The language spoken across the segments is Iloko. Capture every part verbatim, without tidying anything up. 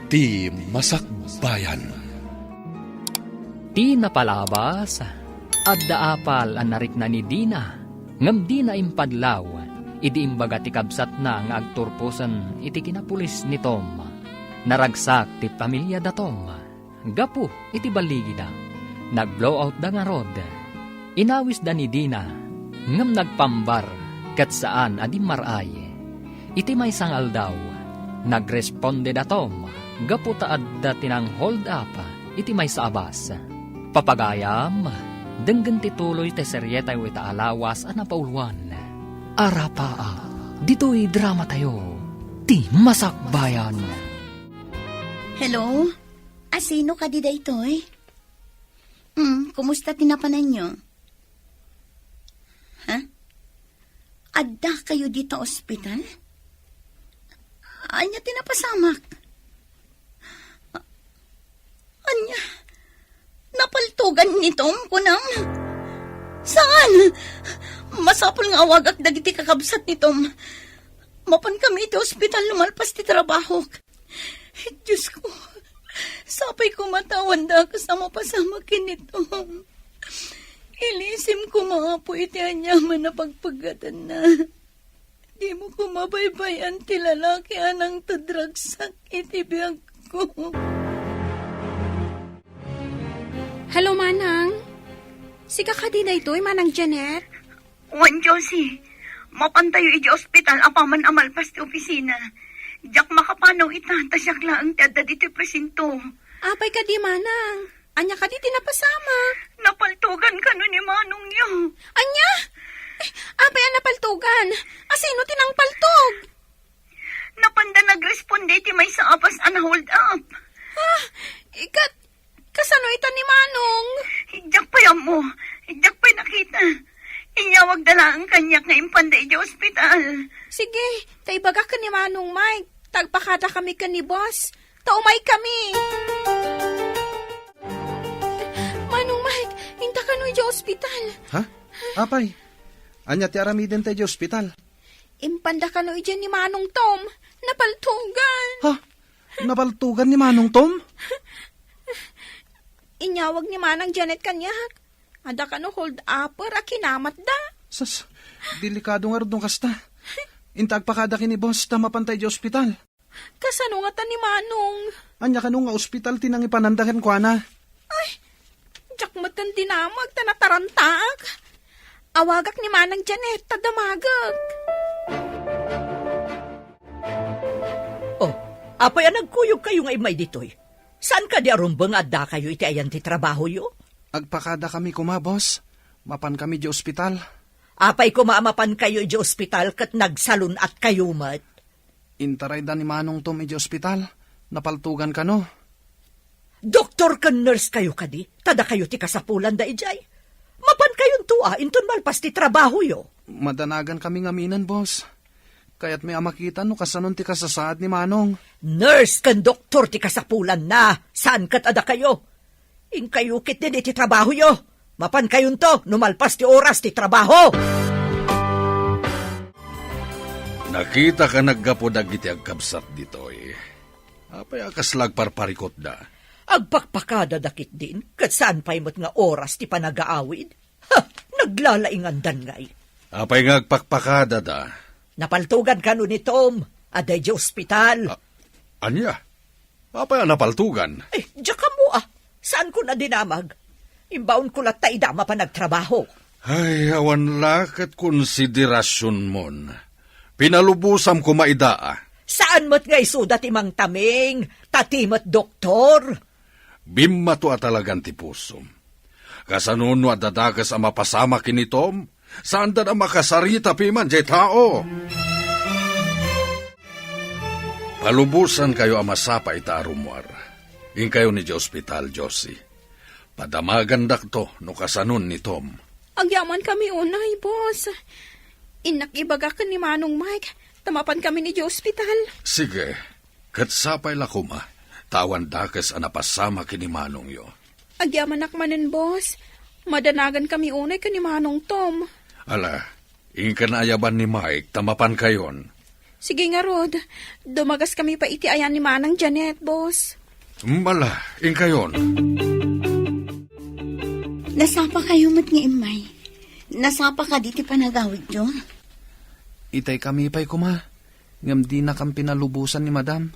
Ti Masakbayan. Ti napalabas, adda apal a narikna ni Dina, ngem dina impadlaw idi imbaga ti kabsatna nga agturposen iti kinapulis ni Tom. Naragsak ti pamiliada Tom gapu iti balligida. Nag-blowout da ngarud. Inawisda ni Dina, ngem nagpambar ket saan a dimmar-ay. Iti maysa nga aldaw, nagresponde da Tom gapu ta adda ti nang-hold up iti maysa a bus. Papagayam, denggen ti tuloy ti serietayo ita a lawas a napauluan. Arapaap, ditoy dramatayo, Ti Masakbayan. Hello? Asino kadi daytoy? Hmm, kumusta ti napananyo? Ha? Adda kayo dita ospital? Anya ti napasamak? A-, anya? Napaltogan ni Tom, kunam? Saan? Masapul nga awagak dagiti kakabsat ni Tom. Mapan kami iti ospital lumalpas ti trabahok. Diosko, sapay koma ta awan dakes a mapasamak ken ni Tom. Ilisim koma, Apo, iti aniaman a pagpaggatanna. Dimo koma baybay-an ti lalaki a nangtedragsak iti biagko. Hello, Manang. Sika kadi daytoy, Manang Janet? Wen, Josie, mapantayo idiay ospital apaman a malpas ti opisina. Diak makapanaw ita, ta siak laeng ti adda ditoy presinto. Apay kadi, Manang? Ania kadi ti napasamak? Napaltogan kano ni manongyo. Ania? Eh, apay a napaltogan? Asino ti nangpaltog? Napanda nagresponde iti maysa a bus a na-hold up. Ah, ikat, kasano ita ni Manong? Diak pay ammo. Diak pay nakita. Inyawagda laeng kaniak nga impanda idiay ospital. Sige, ta ibagak ken ni Manong Mike, ta agpakada kami ken ni boss. Ta umay kami. Manong Mike, inta kano idiay ospital. Ha? Apay? Ania ti aramidenta idiay ospital? Impanda kano idiay ni Manong Tom. Napaltogan. Ha? Napaltogan ni Manong Tom? Inyawag ni Manang Janet kaniak. Adda kano hold-upper a kinamatda. Sas, delikado ngarud no kasta. Inta agpakada ken ni boss ta mapanta idiay ospital. Kasano ngata ni Manong? Ania kano nga ospital ti nangipananda kenkuana? Ay, diak metten dinamag ta natarantaak. Awagak ni Manang Janet ta damagek. Oh, apay a nagkuyogkayo nga immay ditoy? Saan kadi a rumbeng nga addakayo iti ayan ti trabahoyo? Agpakadakami koma, boss. Mapankami idiay ospital. Apay koma a mapankayo idiay ospital ket nagsalun-atkayo met? Intarayda ni Manong Tom idiay ospital. Napaltogan kano. Doktor ken nurse kayo kadi? Ta dakayo ti kasapulanda idiay. Mapankayonto a inton malpas ti trabahoyo. Madanagan kami ngaminen, boss. Kayatmi a makita no kasano ti kasasaad ni Manong. Nurse ken doktor ti kasapulanna, saan ket a dakayo. Inkayo ketdin iti trabahoyo. Mapankayonto no malpas ti oras ti trabaho. Nakitaka naggapu dagiti agkabsat ditoy. Apay a kasla agparparikutda? Agpakpakadada ketdin, ket saan pay met nga oras ti panagaawid. Ha! Naglalaingandan ngay. Apay nga agpakpakadada? Napaltogan kano ni Tom, adda idiay ospital. A-, ania? Apay a napaltogan? Ay, diak ammo a. Saanko a dinamag. Imbaonko latta ida mapan agtrabaho. Ay, awan la ket konsiderasionmon. Pinalubosam koma ida a. Saan met nga isuda ti mangtaming, ta ti met doktor? Bimmato a talagan ti pusom. Kasano no adda dakes a mapasamak ken ni Tom? Saandan a makasarita piman diay tao. Palubosankayo a masapa ita a rummuar. Inkayo idiay ospital, Josie. Padamagandakto no kasanon ni Tom. Agyamankami unay, boss. Innak ibagak ken ni Manong Mike, ta mapankami idiay ospital. Sige. Ket sapay la koma, ta awan dakes a napasamak ken ni manongyo. Agyamanak manen, boss. Madanagankami unay ken ni Manong Tom. Ala, inka naayaban ni Mike ta mapankayon. Sige ngarud, dumagaskami pay iti ayan ni Manang Janet, boss. Mala, inkayon. Nasapakayo met nga immay. Nasapa kadi ti panagawidyo? Itay kami pay koma, ngem dinakam pinalubosan ni Madam.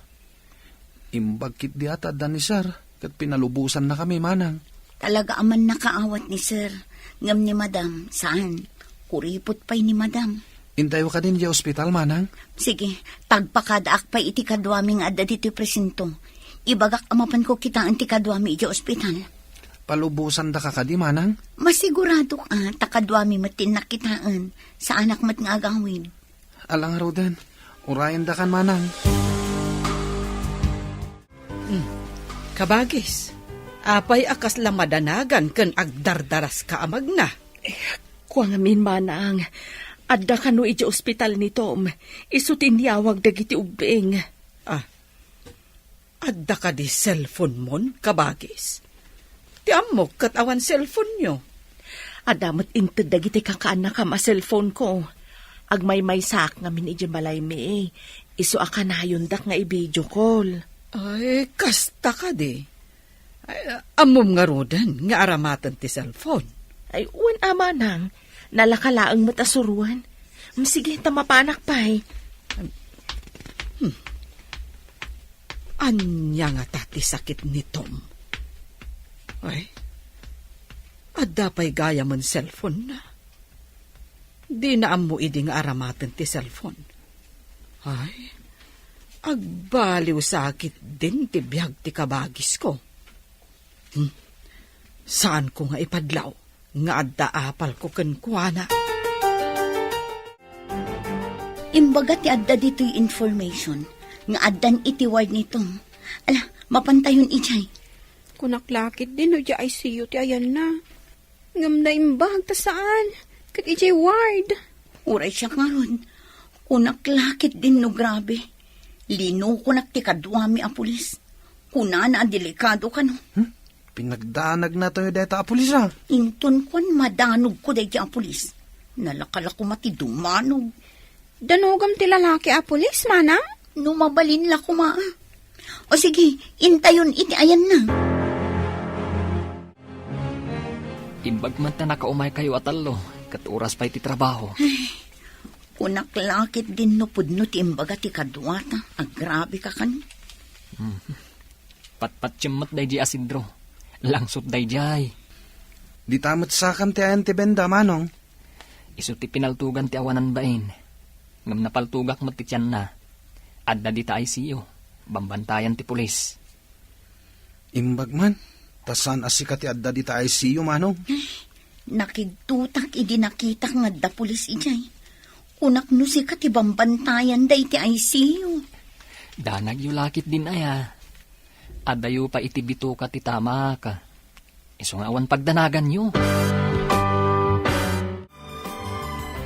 Imbag ketdi a ta adda ni Sir, ket pinalubosannakami, Manang. Talaga a mannakaawat ni Sir, ngem ni Madam, saan. Kuripot pay ni Madam. Intayo kadin idiay ospital, Manang? Sige, tagpakadaak pay iti kaduami nga adda ditoy presinto. Ibagak a mapanko kitaen ti kaduami idiay ospital. Palubosandaka kadi, Manang? Masiguradok a ta kaduami met ti innak kitaen. Saanak met nga agawid. Ala ngaruden, urayendakan, Manang. Hmm. Kabagis, apay a kasla madanagan ken agdardaraska a magna? Eh, kua ngamin, Manang, adda kano idiay ospital ni Tom, isu ti inyawag dagiti ubbing. Ah, adda kadi cellphone-mon, kabagis? Ti ammok ket awan cellphone-yo. Adda met inted dagiti kakaannakam a cellphone-ko. Agmaymaysaak ngamin idiay balaymi. Isu a kanayondak nga i-video call. Ay, kasta kadi. Ay, ammom ngaruden nga aramaten ti cellphone? Ay, wen a, Manang. Nalaka laeng met a suroen. Mm, sige, ta mapanak pay. Hmm. Ania ngata ti sakit ni Tom? Ay, adda pay gayamen cellphone-na. Dina ammo idi nga aramaten ti cellphone. Ay, agbaliw sakit din ti biag ti kabagisko. Hmm. Saanko nga ipadlaw nga adda apalko kenkuana. Imbaga ti adda ditoy information nga addan iti ward ni Tom. Ala, mapantayon idiay. Kunak la ketdin no idiay I C U ti ayanna. Ngem naimbag ta saan. Ket idiay ward. Uray siak ngarud. Kunak la ketdin no grabe. Linukonak ti kaduami a pulis. Kunana a delikado kano. Hmm? Pinagdanagna tayo dayta a pulis, a? Inton kuan, madanogko dayta a pulis. Nalaka la koma ti dumanog. Danogam ti lalaki a pulis, Manang? No mabalin la koma, a. O sige, intayon iti ayanna. Imbag man ta nakaumaykayo a tallo, ket oras pay ti trabaho. Ay, kunak la ketdin no pudno ti imbaga ti kaduata, agrabe ka kano. Mhm. Patpatiem met daydiay a sidro. Langsot daydiay. Dita met sakam ti ayan ti benda, Manong. Isu ti pinaltugan ti awanan bain. Ngem napaltugak met ti tianna. Adda dita I C U. Bambantayan ti pulis. Imbag man, ta saan a sika ti adda dita I C U, Manong? Nakigtutak idi nakitak nga adda pulis idiay. Kunak no sika ti bambantayan dayta I C U. Danagyo la ketdin aya. Adayo pay iti bituka ti tamak. Isu nga awan pagdanaganyo.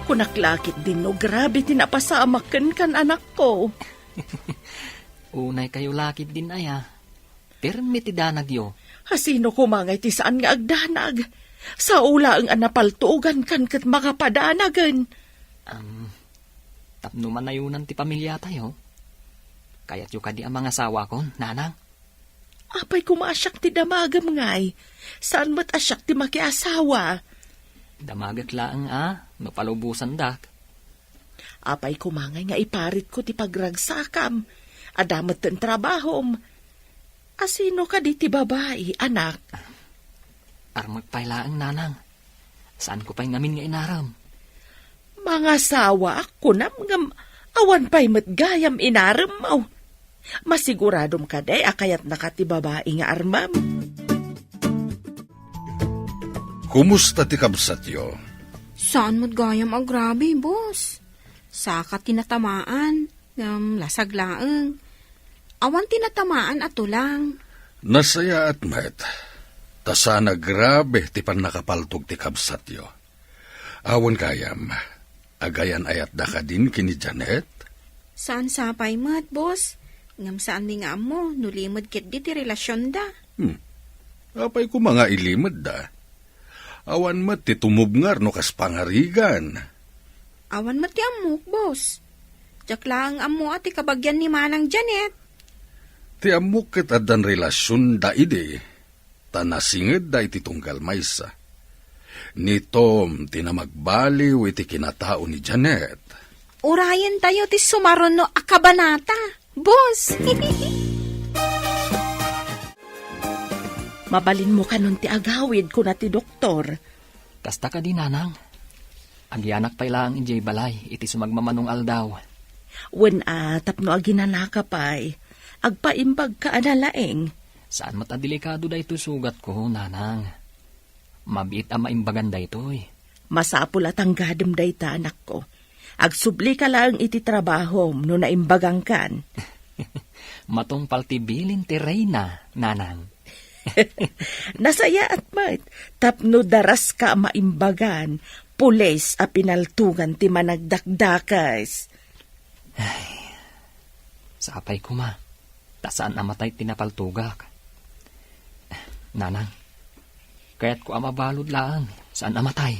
Kunak la ketdin no grabe ti napasamak kenkan, anakko. Unaykayo la ketdin aya. Pirmi ti danagyo. Asino koma ngay ti saan nga agdanag? Sao laeng a napaltugankan ket makapadanagen. Am, tapno manayonan ti pamiliatayo. Kayatyo kadi a mangasawakon, Nanang? Apay koma a siak ti damagem ngay? Saan met a siak ti makiasawa? Damagek laeng a, no palubosandak. Apay koma ngay nga iparitko ti pagragsakam? Adda metten trabahom. Asino kadi ti babai, anak? Armek pay laeng, Nanang. Saanko pay ngamin nga inarem. Mangasawaak, kunam, ngem awan pay met gayam inaremmo. Masiguradom kadi a kayatnaka ti babai nga armem? Kumusta ti kabsatyo? Saan met gayam agrabe, boss. Saka ti natamaan, ngem lasag laeng. Awan ti natamaan a tulang. Nasayaat met, ta saan a grabe ti pannakapaltog ti kabsatyo. Awan gayam, agayan-ayatda kadin ken ni Janet? Saan sapay met, boss. Ngem saanmi nga ammo no limed ketdi ti relasionda. Hmm. Apay koma nga ilimedda? Awan met ti tumubngar no kas pangarigan. Awan met ti ammok, boss. Diak laeng ammo a ti kabagian ni Manang Janet. Ti ammok ket addan relasionda idi, ta nasingedda iti tunggal maysa. Ni Tom ti namagbaliw iti kinatao ni Janet. Urayentayo ti sumaruno a kabanata, boss. Mabalinmo kanon ti agawid, kuna ti doktor. Kasta kadi, nanang? Agyanak pay laeng idiay balay iti sumagmamanong aldaw. Wen a, tapno aginanaka pay, agpaimbagka a nalaing. Saan met a delikado daytoy sugatko, nanang. Mabiit a maimbagan daytoy. Masapul a tanggadem dayta, anakko. Agsublika laeng iti trabahom no naimbagangkan. Matungpal ti bilin ti reyna, nanang. Nasayaat met, tapno daraska a maimbagan, pulis a pinaltugan ti managdakdakes. Ay, sapay koma, ta saan a matay ti napaltugak. Nanang, kayatko a mabalud laeng, saan a matay.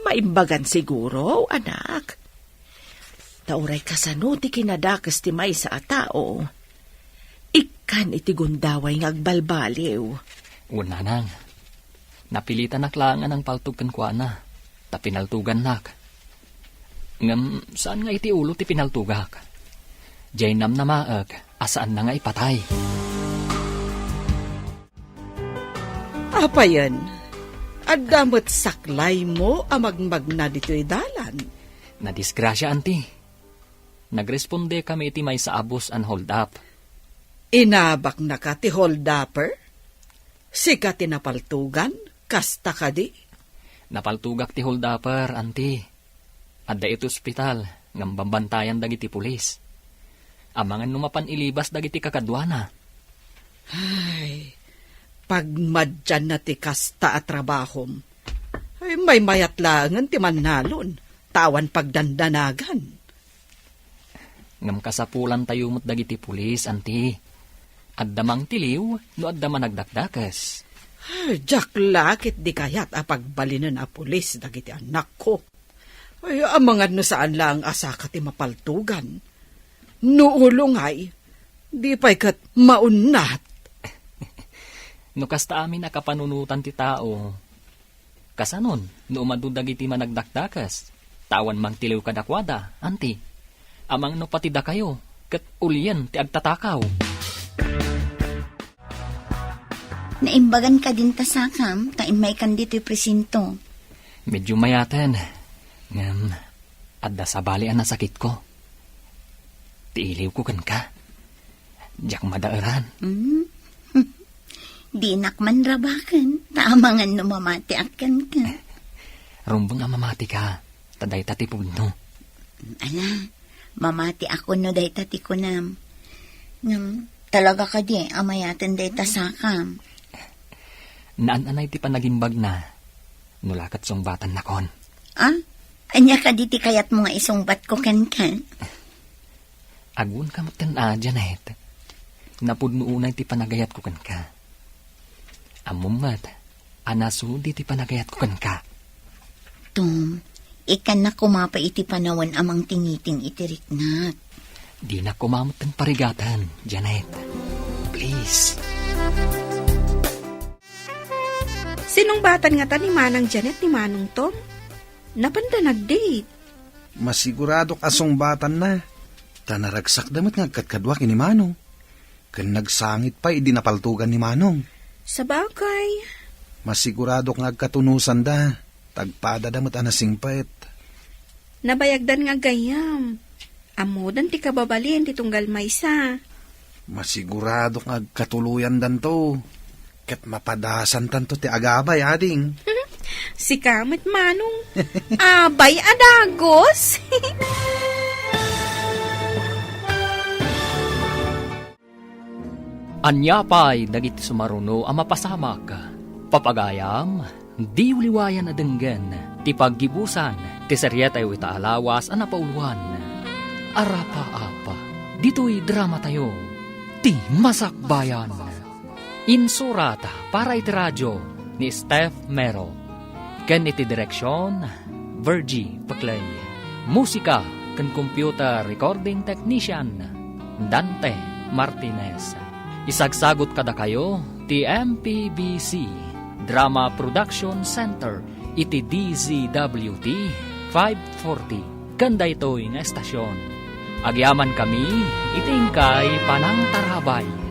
Maimbagan siguro, anak. Ta uray kasano ti kinadakes ti maysa a tao, ikkan iti gundaway nga agbalbaliw. Wen, nanang, napilitanak laeng a nangpaltog kenkuana, ta pinaltugannak. Ngem saan nga iti ulo ti pinaltugak. Diay namnamaek a saanna nga ipatay. Apayen, adda met saklaymo a magmagna ditoy dalan? Nadisgrasia, anti. Nagrespondekami iti maysa a bus a hold up. Inabaknaka ti hold upper? Sika ti napaltugan? Kasta kadi? Napaltugak ti hold upper, anti. Adda iti ospital, ngem bambantayan dagiti pulis. Amangan no mapan ilibas dagiti kakaduana. Ay, pagmadianna ti kasta a trabahom. Ay, maymayat laengen ti mannalon, ta awan pagdandanagan. Ngem kasapulantayo met dagiti pulis, anti. Adda mangtiliw no adda managdakdakes. Ay, diak la ket di kayat a pagbalinen a pulis dagiti anakko. Ay, amangan no saan laeng a saka ti mapaltugan. No ulo ngay, di pay ket maunnat. No kasta amin a kapanunotan ti tao, kasanon no umadu dagiti managdakdakes, ta awan mangtiliw kadakuada, anti? Amangan no pati dakayo ket ulien ti agtatakaw. Naimbagan kadin ta sakam, ta immaykan ditoy presinto. Medyo mayaten, ngem adda sabali a nasakitko. Ti iliwko kenka. Diak madaeran. Hmm? Dinak man rabaken, ta amangan no mamatiak kenka. Rumbeng a mamatika, ta dayta ti pudno. Ala, mamatiak no dayta ti kunam. Ngem, talaga kadi a mayaten dayta sakam? Naan-anay ti panagimbagna, no la ket sungbatan nakon. Ah? Ania kadi ti kayatmo nga isungbatko kenka? Agunka met ken a, Janet. Napudno unay ti panagayatko kenka. Ammom met a nasudi ti panagayatko kenka. Tom, ikkannak koma pay iti panawen a mangtingiting iti riknak. Dinak koma met parigaten, Janet. Please. Sinungbatan ngata ni Manang Janet ni Manong Tom? Napanda nag-date? Masiguradok a sungbatanna. Ta naragsakda met nga agkadkaduak ni Manong. Ken nagsangit pay idi napaltugan ni Manong. Sabagay. Masiguradok nga agkatunusanda. Tagpadada met a nasingpet. Nabayagdan nga gayyem. Ammodan ti kababalin ti tunggal maysa. Masiguradok nga agkatuloyandanto. Ket mapadasantanto ti agabay, ading. Sika met, Manong. Abay a dagus. Ania pay dagiti sumaruno a mapasamak? Papagayam, diyo liwayan a denggen ti paggibusan ti serietayo ita a lawas a napauluan, Arapaap. Ditoy dramatayo, Ti Masakbayan. Insurat para iti radio ni Steph Mero. Ken iti direksion, Virgie Peclay. Musika, ken computer recording technician, Dante Martinez. Isagsagut kadakayo ti M P B C Drama Production Center iti D Z W T five forty ken daytoy nga estasion. Agyamankami iti inkay panangtarabay.